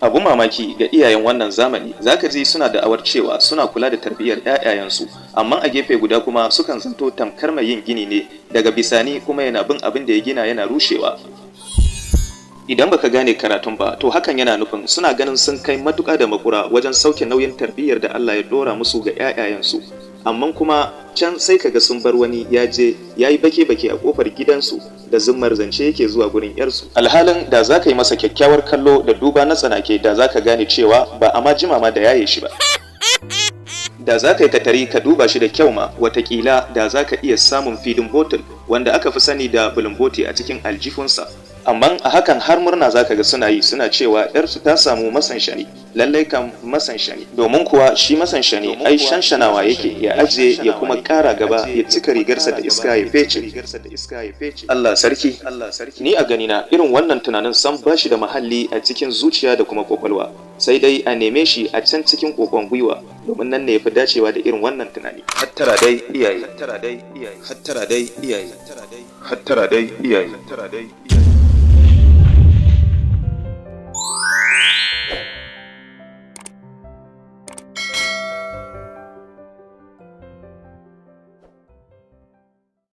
Abu mamaki ga iyayen wannan zamani, zaka ji suna da'awar cewa suna kula da tarbiyyar 'ya'yayensu, amma a gefe guda kuma sukan zanto tamkar mai yin gini ne daga bisani kuma yana bin abin da ya gina yana rushewa. Idan baka gane karatun ba, to hakan yana nufin suna ganin sun kai matuƙa da makura wajen sauke nauyin tarbiyyar da Allah ya ɗora musu ga 'ya'yayensu. Amma kuma can sai kaga sun bar wani ya je ya yi bake-bake a kofar gidansu da zummar zance yake zuwa gurin 'yarsu. Alhalin da za ka yi masa kyakkyawar kallo da duba na tsanake, da za ka gane cewa ba a ma jima ma da yaye shi ba. Da za ka yi katari ka duba shi da kyau ma, watakila da za ka iya samun feeding bottle, wanda aka fi sani da bulumboti, a cikin aljifunsa. Amma a hakan har murna zaka ga suna yi, suna cewa yarsu ta samu masanshani. Lallai kam masanshani, domin kuwa shi masanshani ai shanshanawa yake ya ajiye, ya kuma ƙara gaba, ya cika rigarsa da iska ya fece. Allah sarki! Ni a ganina, irin wannan tunanin sam bashi da mahalli a cikin zuciya da kuma kwakwalwa, sai dai a neme shi a can cikin kokon gwiwa, domin nan ne ya fi dacewa da irin wannan tunani. Hattara dai iyaye, hattara dai iyaye, hattara dai iyaye, hattara dai iyaye, hattara dai.